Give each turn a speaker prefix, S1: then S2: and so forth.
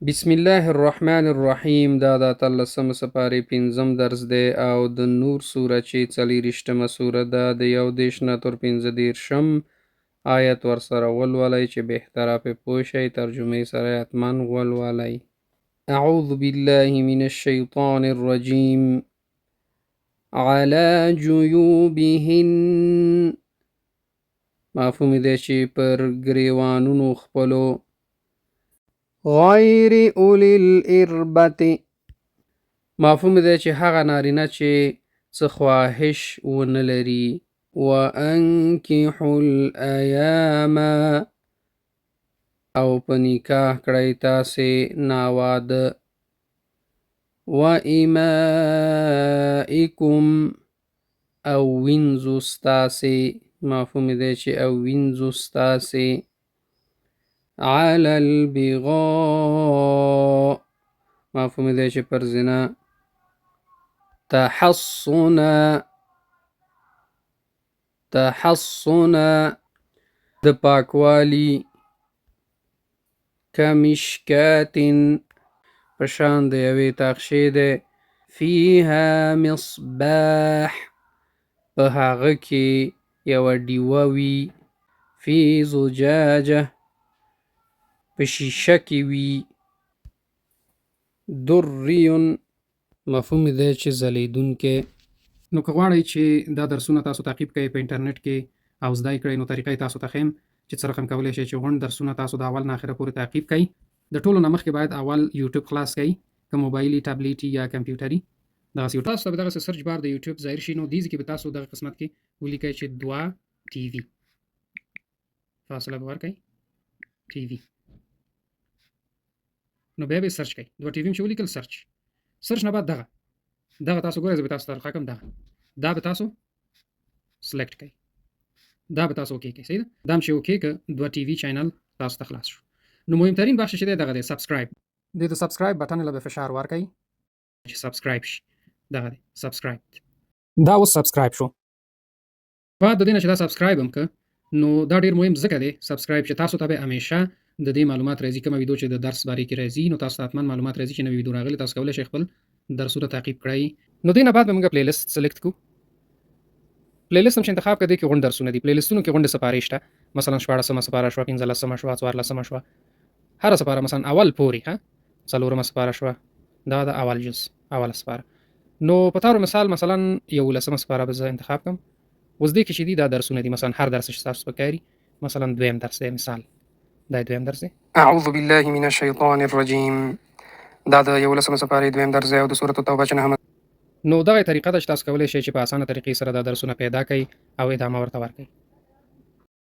S1: بسم الله الرحمن الرحیم. دا د 18مه سپارې پنځم درس دی او د نور سوره چې 24مه سوره ده، د 31 نه تر 35 آیت ورسره ولولئ چې بهتره پې پوه شئ. ترجمې سره یې حتما ولولئ. اعوذ بالله من الشیطان الرجیم. علی جیوبهن، مفهوم دی چې پر ګریوانونو خپلو. غیر اولی الاربة، مفهوم دی چې هغه نارینه چې څه خواهش ونه لري. وانکحوا الایام، او په نکاح کړئ تاسې ناواده. وإمائکم، او وینځو ستاسې، مفهوم دی چې او وینځو ستاسې. علی البغاء، مفهوم دی چې پر زنا. تحصنا، تحصنا د پاکوالي. کمشکات، په شان د یوې تاخچې دی. فیها مصباح، په هغه کې یوه ډیوه وي. فی زجاجه، په شیشه کې وي. دري، مفهوم دی چې ځلیدونکی.
S2: نو که غواړئ چې دا درسونه تاسو تعقیب کړئ په انټرنیټ کې او زده یې کړئ، نو طریقه یې تاسو ته ښیم چې څه رقم کولی شئ چې غونډ درسونه تاسو د اول نه اخره پورې تعقیب کړئ. د ټولو نه مخکې باید اول یوټیوب خلاص کړئ، که موبایلي، ټابلیټي یا کمپیوټري. دغسې تاسو ته به دغسې search bar د یوټیوب ظاهر شي. نو دې ځای کې به تاسو دغه قسمت کې ولیکئ چې دوه ټي وي، فاصله به ورکړئ ټي وي، نو بیا به یې search کړئ. دوه ټي وي چې ولیکل، search، search نه بعد دغه دغه تاسو ګورئ، زه به تاسو ته طریقه کوم. دغه دا به تاسو select کړئ، دا به تاسو okay کړئ. صحیح ده؟ دا هم چې okay که، دوه ټي وي channel تاسو ته خلاص شو. نو مهمترین بخش چې دی دغه دی، subscribe. د د subscribe button له به فشار ورکړئ چې subscribe شي. دغه دی subscribe، دا اوس subscribe شو. بعد د دې نه چې دا subscribe هم که، نو دا ډیر مهم ځکه دی subscribe چې تاسو ته به همیشه د دې معلومات راځي. کومه ویډیو چې د درس بارې کې راځي، نو تاسو ته حتما معلومات راځي چې نوې ویډیو راغلي، تاسو کولی شئ خپل درسونه تعقیب کړئ. نو دې نه بعد به موږ playlist select کو. playlist هم چې انتخاب کړئ، دې کې غونډ درسونه دي. playlist ونو کې غونډې سپارې شته، مثلا 16مه سپاره شوه، 15مه شوه، 14مه شوه، هره سپاره مثلا اول پورې ها څلورمه سپاره شوه. دا د اول جز اوله سپاره. نو په تارو مثال مثلا 11مه سپاره به زه انتخاب کړم. اوس دې کې چې دي دا درسونه دي، مثلا هر درس چې تاسو پکاري، مثلا دویم درس دی، مثال دا دویم درس دی.
S1: اعوذ بالله من الشیطان الرجیم. دا د 11مه سپارې دویم درس دی او د سورة التوبه چې نهمه.
S2: نو دغه طریقه ده چې تاسو کولی شئ چې په اسانه طریقې سره دا درسونه پیدا کړئ او ادامه ورته ورکړئ.